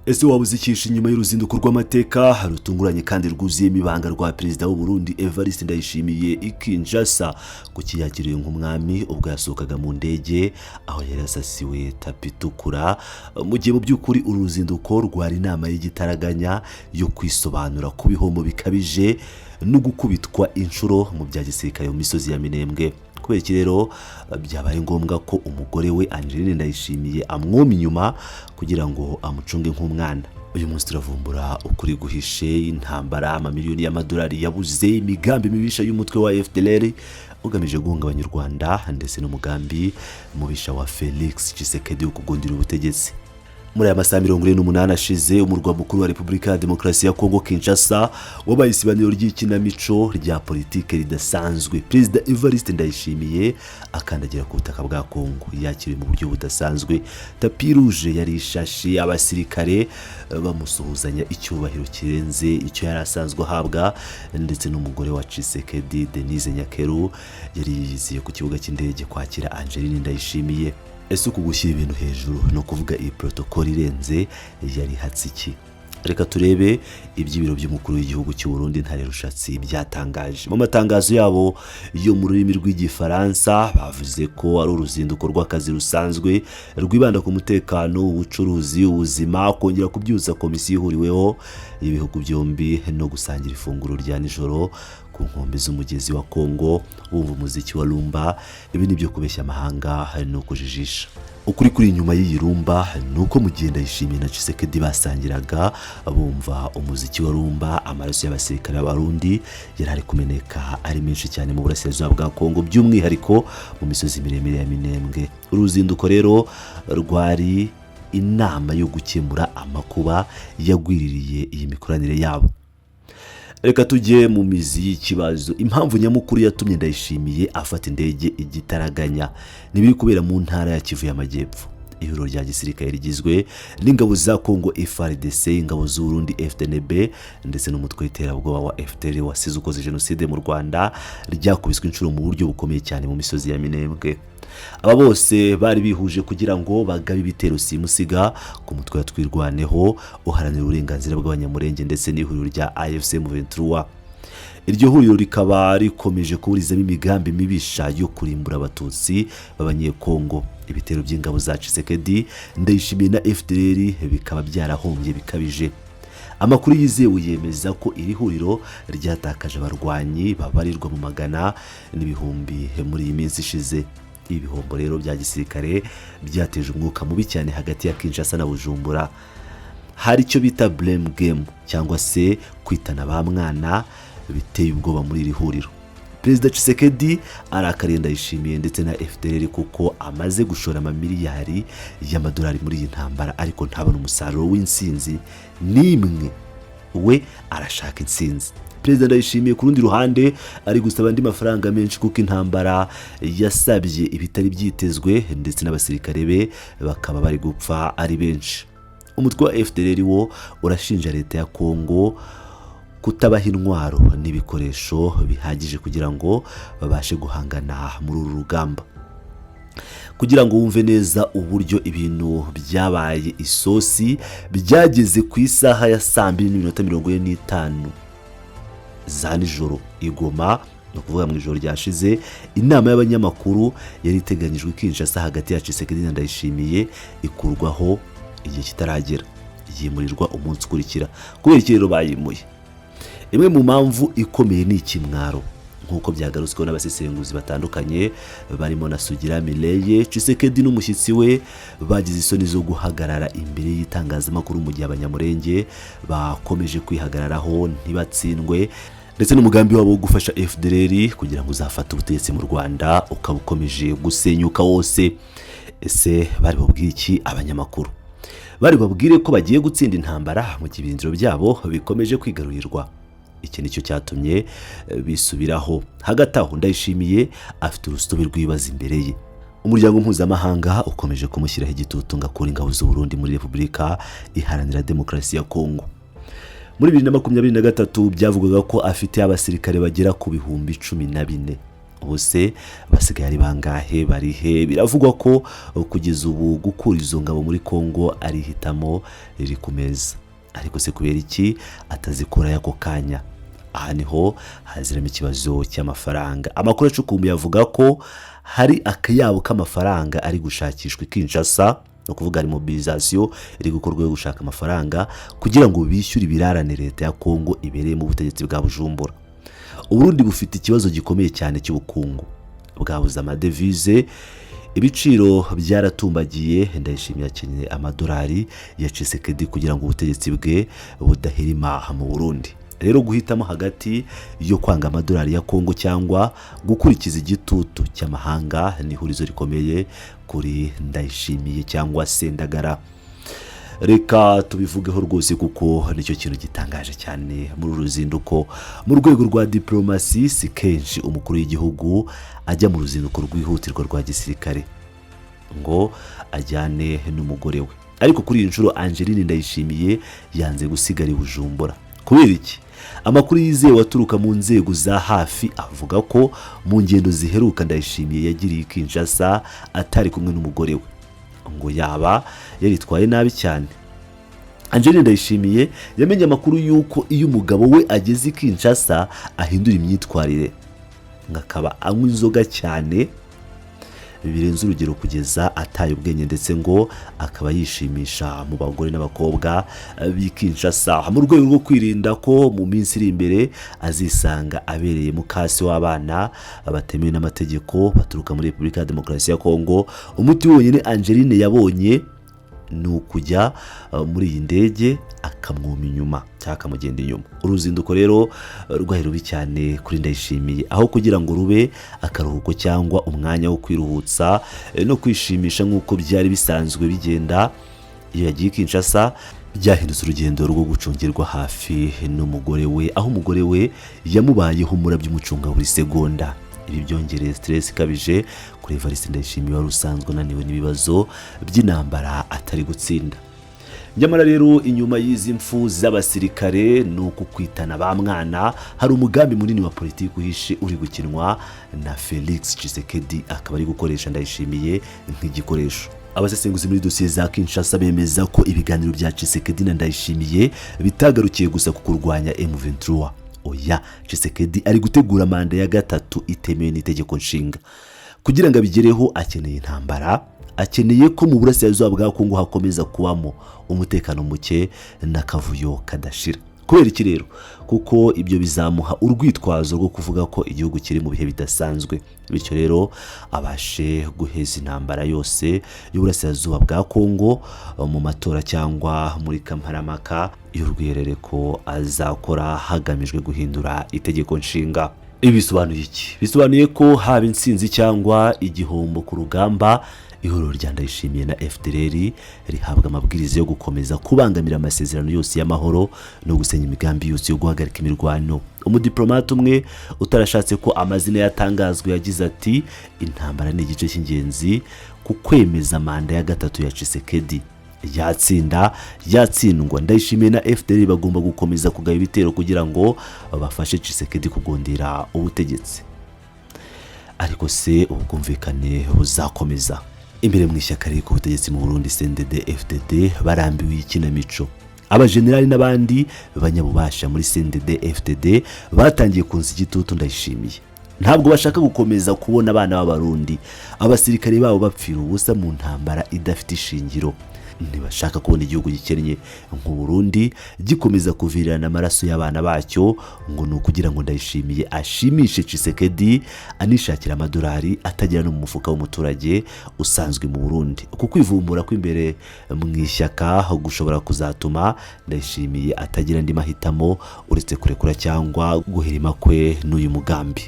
Ese waba uzikisha inyuma y'uruzinduko rw'amateka rutunguranye kandi rwuzuyemo ibanga rwa perezida w'u Burundi Evariste Ndayishimiye i Kinshasa? Kuki yakiriwe nk'umwami ubwo yasohokaga mu ndege, aho yari yasasiwe tapi itukura, mu gihe mu by'ukuri uru ruzinduko rwari inama y'igitaraganya yo kwisobanura ku bihombo bikabije no gukubitwa inshuro mu bya gisirikare mu misozi ya Minembwe? Kubera iki rero byabaye ngombwa ko umugore we Angeline Ndayishimiye amwoma inyuma kugira ngo amucunge nk'umwana? Uyu munsi turavumbura ukuri guhishe intambara, amamiliyoni y'amadolari yabuze, imigambi mibisha y'umutwe wa FDLR ugamije guhungabanya u Rwanda, ndetse n'umugambi mubisha wa Felix Tshisekedi wo kugundira ubutegetsi. Muri aya masaha 48 ashize, umurwa mukuru wa Repubulika ya Demokarasi ya Kongo, Kinshasa, wabaye isibaniro ry'ikinamico rya politike ridasanzwe. Perezida Evariste Ndayishimiye akandagira ku butaka bwa Kongo, yakiriwe mu buryo budasanzwe. Tapis rouge yari ishashe, abasirikare bamusuhuzanya icyubahiro kirenze icyo yari asanzwe ahabwa, ndetse n'umugore wa Tshisekedi, Denise Nyakeru, yari yiyiziye ku kibuga cy'indege kwakira Angeline Ndayishimiye. Ese uku gushyira ibintu hejuru, ni ukuvuga iyi protocole irenze, yari ihatse iki? Reka turebe iby'ibiro by'umukuru w'igihugu cy'u Burundi, Ntare Rushatsi, byatangaje. Mu matangazo yabo yo mu rurimi rw'Igifaransa, bavuze ko ari uruzinduko rw'akazi rusanzwe rwibanda ku mutekano, ubucuruzi, ubuzima, kongera kubyutsa komisiyo ihuriweho y'ibihugu byombi no gusangira ifunguro rya nijoro ku nkombe z'umugezi wa Kongo bumva umuziki wa rumba. Ibi ni ibyo kubeshya amahanga no kujijisha. Ukuri kuri inyuma y'iyi rumba ni uko mu gihe Ndayishimiye na Tshisekedi basangiraga bumva umuziki wa rumba, amaraso y'abasirikare b'Abarundi yari ari kumeneka ari menshi cyane mu burasirazuba bwa Kongo, by'umwihariko mu misozi miremire ya Minembwe. Uruzinduko rero rwari inama yo gukemura amakuba yagwiririye iyi mikoranire yabo. Reka tujye mu mizi y'ikibazo. Impamvu nyamukuru yatumye Ndayishimiye afata indege igitaraganya n'ibiri kubera mu ntara ya Kivu y'Amajyepfo. Ihuriro rya gisirikare rigizwe n'ingabo za Kongo FARDC, ingabo z'Uburundi FDNB, ndetse n'umutwe w'iterabwoba wa FDLR wasize ukoze jenoside mu Rwanda, ryakubiswe inshuro mu buryo bukomeye cyane mu misozi ya Minembwe. Aba bose bari bihuje kugira ngo bagabe ibitero simusiga ku mutwe wa Twirwaneho uharanira uburenganzira bw'Abanyamurenge ndetse n'ihuriro rya AFC M23. Iryo huriro rikaba rikomeje kuburizamo imigambi mibisha yo kurimbura Abatutsi b'Abanyekongo. Ibitero by'ingabo za Tshisekedi, Ndayishimiye na FDLR bikaba byarahombye bikabije. Amakuru yizewe yemeza ko iri huriro ryatakaje abarwanyi babarirwa mu magana n'ibihumbi muri iyi minsi ishize. Ibihombo rero bya gisirikare byateje umwuka mubi cyane hagati ya Kinshasa na Bujumbura. Hari icyo bita blame game, cyangwa se kwitana ba mwana, biteye ubwoba muri iri huriro. Perezida Tshisekedi arakariye Ndayishimiye ndetse na FDLR kuko amaze gushora amamiliyari y'amadolari muri iyi ntambara, ariko ntabone umusaruro w'intsinzi n'imwe. We arashaka intsinzi. Perezida Ndayishimiye ku rundi ruhande ari gusaba andi mafaranga menshi kuko intambara yasabye ibitari byitezwe, ndetse n'abasirikare be bakaba bari gupfa ari benshi. Umutwe wa FDLR wo urashinja leta ya Kongo kutabaha intwaro n'ibikoresho bihagije kugira ngo babashe guhangana muri uru rugamba. Kugira ngo wumve neza uburyo ibintu byabaye isosi, byageze ku isaha ya 2:45 za nijoro i Goma, ni ukuvuga mu ijoro ryashize, inama y'abanyamakuru yari iteganyijwe i Kinshasa hagati ya Tshisekedi na Ndayishimiye ikurwaho igihe kitaragera, yimurirwa umunsi ukurikira. Kubera iki rero bayimuye? Imwe mu mpamvu ikomeye ni ikimwaro, nk'uko byagarutsweho n'abasesenguzi batandukanye barimo na Sugira Mireye. Tshisekedi n'umushyitsi we bagize isoni zo guhagarara imbere y'itangazamakuru mu gihe Abanyamurenge bakomeje kwihagararaho ntibatsindwe, ndetse n'umugambi wabo wo gufasha FDLR kugira ngo uzafate ubutegetsi mu Rwanda ukaba ukomeje gusenyuka wose. Ese bari bubwire iki abanyamakuru? Bari babwire ko bagiye gutsinda intambara mu gihe ibirindiro byabo bikomeje kwigarurirwa? Iki nicyo cyatumye bisubiraho. Hagati aho, Ndayishimiye afite urusobe rw'ibibazo imbere ye. Umuryango mpuzamahanga ukomeje kumushyiraho igitutu ngo akure ingabo z'u Burundi muri Repubulika Iharanira Demokarasi ya Kongo. Muri 2023 byavugwaga ko afite abasirikare bagera ku 14,000. Ubuse basigaye ari bangahe? Barihe? Biravugwa ko kugeza ubu gukura izo ngabo muri Kongo ari ihitamo riri ku meza. Ariko se kubera iki atazikurayo ako kanya? Aha niho haziramo ikibazo cy'amafaranga. Amakuru acukumbuye avuga ko hari akayabo k'amafaranga ari gushakishwa i Kinshasa, ni ukuvuga hari mobilisation iri gukorwa yo gushaka amafaranga kugira ngo bishyure ibirarane leta ya Kongo ibereyemo ubutegetsi bwa Bujumbura. Uburundi bufite ikibazo gikomeye cyane cy'ubukungu, bwabuze amadevize, ibiciro byaratumbagiye. Ndayishimiye akeneye amadolari ya Tshisekedi kugira ngo ubutegetsi bwe budahirima mu Burundi. Rero guhitamo hagati yo kwanga amadolari ya Kongo cyangwa gukurikiza igitutu cy'amahanga ni ihurizo rikomeye kuri Ndayishimiye cyangwa Sendagara. Reka tubivugeho rwose, kuko nicyo kintu gitangaje cyane muri uru ruzinduko. Mu rwego rwa diporomasi, si kenshi umukuru w'igihugu ajya mu ruzinduko rwihutirwa rwa gisirikare ngo ajyane n'umugore we, ariko kuri iyi nshuro Angeline Ndayishimiye yanze gusigara i Bujumbura. Kubera iki? Amakuru yizewe aturuka mu nzego za hafi avuga ko mu ngendo ziheruka Ndayishimiye yagiriye i Kinshasa atari kumwe n'umugore we, ngo yaba yaritwaye nabi cyane. Angeline Ndayishimiye yamenye amakuru y'uko iyo umugabo we ageze i Kinshasa ahindura imyitwarire, ngo akaba anywa inzoga cyane birenze urugero kugeza ataye ubwenge, ndetse ngo akaba yishimisha mu bagore n'abakobwa b'i Kinshasa. Mu rwego rwo kwirinda ko mu minsi iri imbere azisanga abereye mukase w'abana batemewe n'amategeko baturuka muri Repubulika ya Demokarasi ya Kongo, umuti wonyine Angeline yabonye ni ukujya muri iyi ndege akamwuma inyuma cyangwa akamugenda inyuma. Uruzinduko rero rwari rubi cyane kuri Ndayishimiye. Aho kugira ngo rube akaruhuko cyangwa umwanya wo kwiruhutsa no kwishimisha nk'uko byari bisanzwe bigenda iyo yagiye i Kinshasa, byahindutse urugendo rwo gucungirwa hafi n'umugore we, aho umugore we yamubayeho umurabyo umucunga buri segonda. Ibi byongereye stress ikabije kuri Evariste Ndayishimiye wari usanzwe unaniwe n'ibibazo by'intambara atari gutsinda. Nyamara rero, inyuma y'izi mfu z'abasirikare ni uku kwitana ba mwana, hari umugambi munini wa politiki uhishe uri gukinwa na Felix Tshisekedi, akaba ari gukoresha Ndayishimiye nk'igikoresho. Abasesenguzi muri dosiye za Kinshasa bemeza ko ibiganiro bya Tshisekedi na Ndayishimiye bitagarukiye gusa ku kurwanya M23. Oya, Tshisekedi ari gutegura manda ya gatatu itemewe n'itegeko nshinga. Kugira ngo abigereho akeneye intambara, akeneye ko mu burasirazuba bwa Kongo hakomeza kubamo umutekano muke n'akavuyo kadashira. Kubera iki rero? Kuko ibyo bizamuha urwitwazo rwo kuvuga ko igihugu kiri mu bihe bidasanzwe, bityo rero abashe guheza intambara yose y'uburasirazuba bwa Kongo mu matora cyangwa muri kamarampaka y'urwiherereko azakora hagamijwe guhindura itegeko nshinga. Ibi bisobanuye iki? Bisobanuye ko haba intsinzi cyangwa igihombo ku rugamba, ihuriro rya Ndayishimiye na FDLR rihabwa amabwiriza yo gukomeza kubangamira amasezerano yose y'amahoro no gusenya imigambi yose yo guhagarika imirwano. Umudiplomate umwe utarashatse ko amazina yatangazwa yagize ati: "Intambara ni igice cy'ingenzi ku kwemeza manda ya gatatu ya Tshisekedi. Yatsinda, yatsindwa, Ndayishimiye na FDLR bagomba gukomeza kugaba ibitero kugira ngo bafashe Tshisekedi kugundira ubutegetsi." Ariko se ubwumvikane buzakomeza? Imbere mu ishyaka riri ku butegetsi mu Burundi, CNDD FDD, barambiwe ikinamico. Abajenerali n'abandi banyabubasha muri CNDD FDD batangiye kunsa igitutu Ndayishimiye. Ntabwo bashaka gukomeza kubona abana b'Abarundi, abasirikare babo, bapfira ubusa mu ntambara idafite ishingiro. Ntibashaka kubona igihugu gikennye nk'u Burundi gikomeza kuvirirana amaraso y'abana bacyo ngo ni ukugira ngo Ndayishimiye ashimishe Tshisekedi, anishakira amadolari atagera no mu mufuka w'umuturage usanzwe mu Burundi. Uku kwivumbura kw'imbere mu ishyaka gushobora kuzatuma Ndayishimiye atagira andi mahitamo uretse kurekura cyangwa guhirima kwe n'uyu mugambi.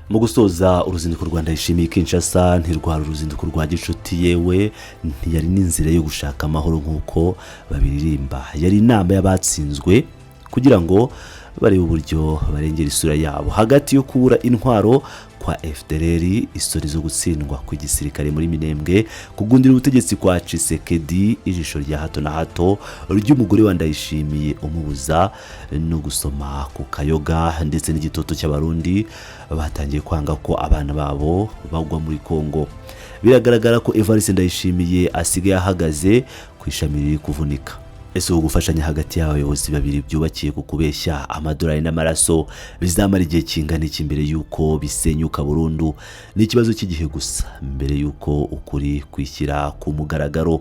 Mu gusoza, uruzinduko rwa Ndayishimiye Kinshasa ntirwari uruzinduko rwa gicuti, yewe ntiyari n'inzira yo gushaka amahoro nk'uko babiririmba. Yari inama y'abatsinzwe kugira ngo Bareba uburyo barengera isura yabo hagati yo kubura intwaro kwa FDLR, isoni zo gutsindwa kw'igisirikare muri Minembwe, kugundira ubutegetsi kwa Tshisekedi, ijisho rya hato na hato ry'umugore wa Ndayishimiye umubuza no gusoma ku kayoga, ndetse n'igitoto cy'Abarundi batangiye kwanga ko abana babo bagwa muri Kongo. Biragaragara ko Evariste Ndayishimiye asigaye ahagaze ku ishami riri kuvunika. Ese ubu gufashanya hagati y'abayobozi babiri byubakiye ku kubeshya, amadolari n'amaraso bizamara igihe kingana iki mbere y'uko bisenyuka burundu? Ni ikibazo cy'igihe gusa mbere y'uko ukuri kwishyira ku mugaragaro.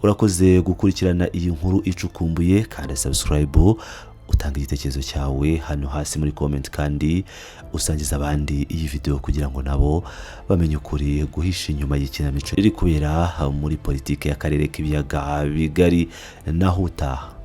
Urakoze gukurikirana iyi nkuru icukumbuye. Kandi subscribe, utanga igitekerezo cyawe hano hasi muri comment, kandi usangiza abandi iyi video kugira ngo nabo bamenye ukuri guhisha inyuma y'ikinamico iri kubera muri politiki y'akarere k'Ibiyaga Bigari. Naho utaha.